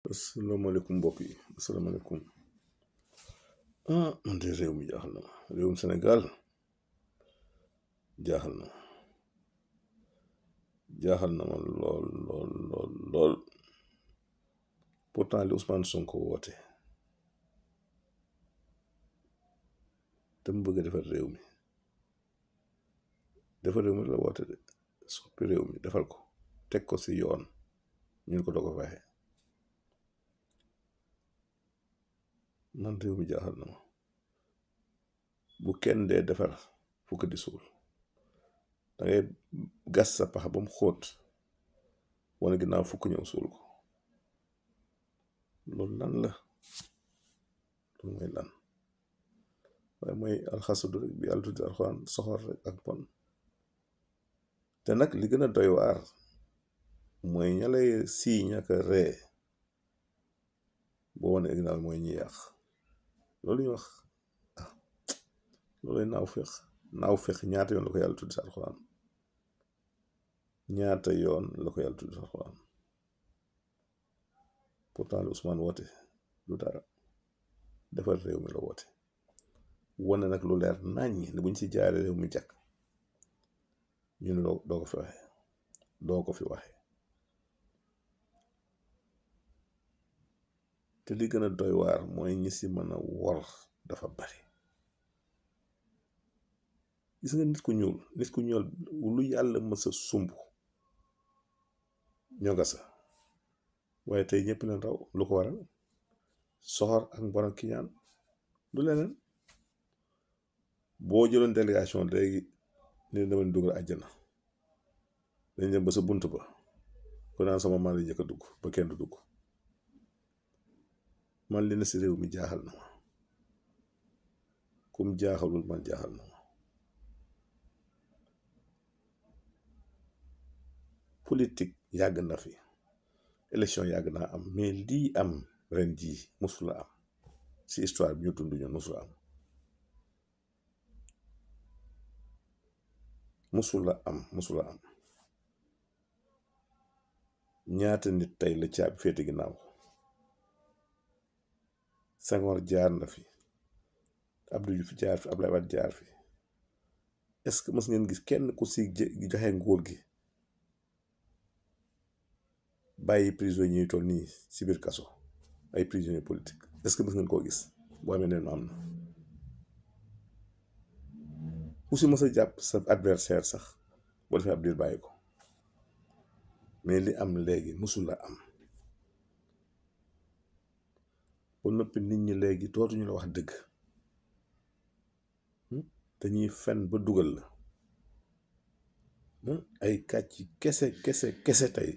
asalaamaaleykum mbokk yi asalaamaaleykum. Man de réew mi jaaxal na ma réewum Sénégal jaaxal na ma lool lool lool lool. pourtant li Ousmane Sonko woote te mu bëgg a defar réew mi la woote de soppi réew mi defar ko teg ko si yoon ñun ko doo ko fexe. man réew mi jaaxal na ma bu kenn dee defar fukk di suul da ngay gas sa pax ba mu xóot wane ginnaaw fukk ñëw suul ko. loolu lan la loolu mooy lan waaye mooy alxasadu rek bi yàlla tuddi alxuraan soxor rek ak bon. te nag li gën a doy waar mooy ña lay sii ñaka ree boo wane ginnaaw mooy ñi yàq loolu ñu wax loolu naaw fex ñaata yoon la ko yàlla tuddi si alxuraan ñaata yoon la ko yàlla tuddi si alxuraan. pourtant lu Ousmane woote lu dara defar réew mi la woote wane nag lu leer naññ ne buñ ci jaaree réew mi jàkk ñu ne doo ko fi waxe doo ko fi waxe. te li gën a doy waar mooy ñi si mën a wor dafa bari. gis nga nit ku ñuul lu yàlla mës a sumb ñoga sa waaye tey ñëpp leen raw. lu ko waral soxor ak mbon ak kiñaan du leneen. boo jëloon délégation léegi ni dama dugal àjjana dañ dem ba sa bunt ba ko naan sama man la njëkk a dugg ba kenn du dugg. man li na si réew mi jaaxal na ma kum jaaxalul man jaaxal na ma. politique yàgg na fi élection yàgg naa am mais lii am ren jii musula am si histoire bi ñu dund ñun musula am. ñaata nit tey la caabi féete ginnaaw. Senghor jaar na fi Abdou Diouf jaar fi Abdoulaye Wade jaar fi est-ce que mës ngeen gis kenn ku si joxe nguur gi bàyyi prisonniers yi toll nii si biir kaso ay prisonniers politique est-ce que mës ngeen koo gis? boo amee neen am na ku si mës a jàpp sa adversaire sax boo defee ab diir bàyyi ko. mais li am léegi mësula am ba noppi nit ñi léegi dootuñu la wax dëgg dañuy fen ba dugal la ay kàcc kese tey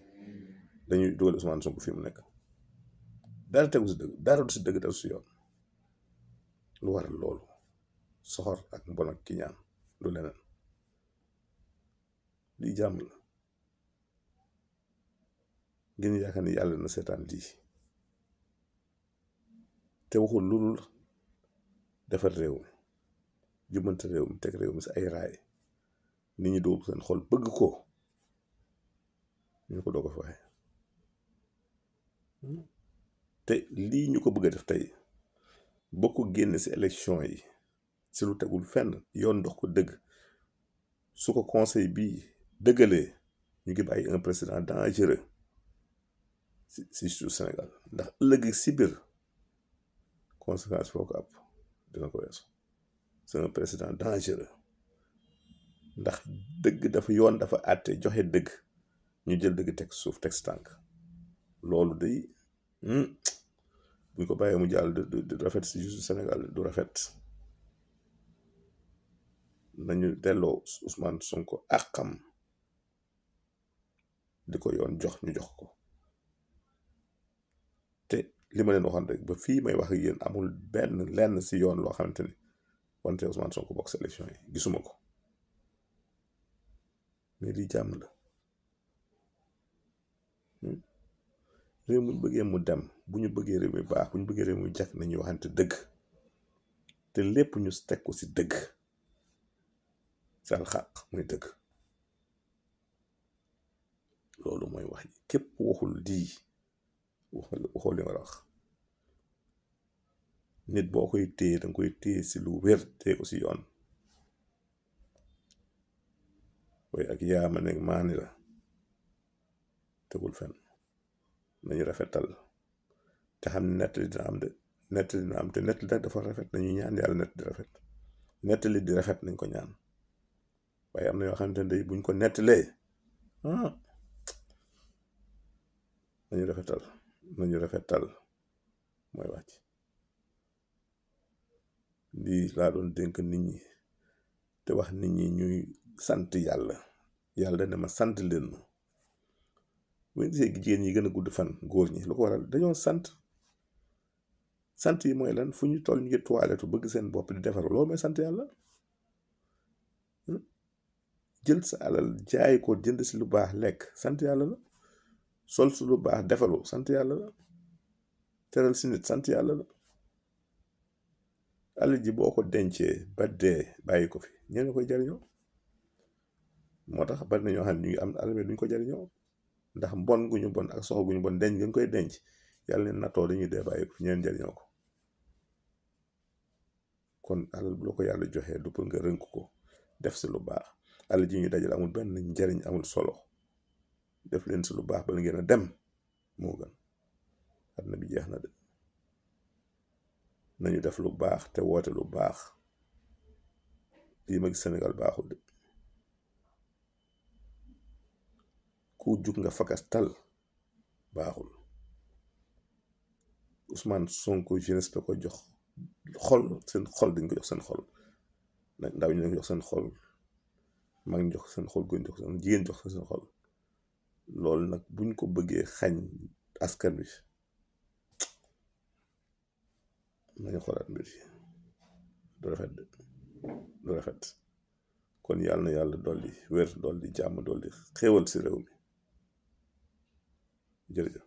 dañuy dugal Ousmane Sonko fi mu nekk dara tegu si dëgg dara du si dëgg tegu si yoon. lu waral loolu soxor ak mbon ak kiñaan lu leneen. lii jàmm la ngeen yaakaar ni yàlla na seetaan lii te waxul lu dul defar réew mi jubbante réew mi teg réew mi si ay raay nit ñi dugg seen xol bëgg ko ñu ko doo ko fi waxe. te lii ñu ko bëgg a def tey bokk génn si élection yi si lu tegul fenn yoon dox ko dëgg su ko conseil bi dëggalee ñu ngi bàyyi un président dangereux si Sénégal ndax ëllëg si biir conséquence foo ko ab dina ko weesu. c'est un président dangereux ndax dëgg dafa yoon dafa àtte joxe dëgg ñu jël dëgg teg suuf teg si tànk loolu day buñ ko bàyyee mu jàll du rafet si juste Sénégal du rafet. nañu delloo Ousmane Sonko àqam di ko yoon jox ñu jox ko. te li ma leen waxoon rek ba fii may wax ak yéen amul lenn si yoon loo xamante ni wante Ousmane Sonko bokk si élection yi gisuma ko. mais lii jàmm la. réew mu bëggee mu dem bu ñu bëggee réew mi baax bu ñu bëggee réew mi jàkk nañuy waxante dëgg te lépp ñu teg ko si dëgg sal xaq muy dëgg. loolu mooy wax ji képp waxul lii waxoo li nga wax. nit boo koy téye danga koy téye si lu wér, téye ko si yoon. waaye ak yaama ne maani la tegul fenn. nañu rafetal te xam ne nettali dina am de, nettali dina am te nettali nag dafa rafet. nañu ñaan yàlla nett di rafet, nettali di rafet nañ ko ñaan. waaye am na yoo xamante ne day buñ ko nettalee nañu rafetal mooy wàcc. lii laa doon dénk nit ñi te wax nit ñi ñuy sant yàlla. yàlla ne ma sant leen ma. bu ñu gisee jigéen ñi gën a gudd fan góor ñi lu ko waral dañoo sant yi mooy lan? fu ñu toll ñu ngi toilette bëgg seen bopp di defaru, loolu mooy sant yàlla. jël sa alal jaay ko jënd si lu baax lekk, sant yàlla la. sol su lu baax defaru, sant yàlla la. teral si nit, sant yàlla la. alal ji boo ko dencee ba dee bàyyi ko fi ñeen koy jariñoo. moo tax bari na ñoo xam ne ñu ngi am alal duñ ko jariñoo ndax mbon gu ñu bon ak soxla gu ñu bon denc nga koy denc, yàlla leen nattoo dañuy dee bàyyi ko fi ñeen jariñoo ko. kon alal bu la ko yàlla joxee du pour nga rënk ko def si lu baax. alal ji ñu dajal amul benn njariñ, amul solo. def leen si lu baax ba la ngeen a dem moo gën. àdduna bi jeex na de. nañu def lu baax te woote lu baax. lii ma gis Sénégal baaxul de. ku jug nga fakas tal baaxul. Ousmane Sonko jeunesse ba ko jox xol, seen xol dañ ko jox seen xol. nag ndaw ñu dañ ko jox seen xol, mag ñu jox seen xol, góor jox seen jigéen jox seen xol. loolu nag buñ ko bëggee xañ askan wi nañu xoolaat mbir yi. du rafet de, du rafet. kon yàlla na yàlla dolli wér, dolli jàmm, dolli xéewal si réew mi. jërëjëf.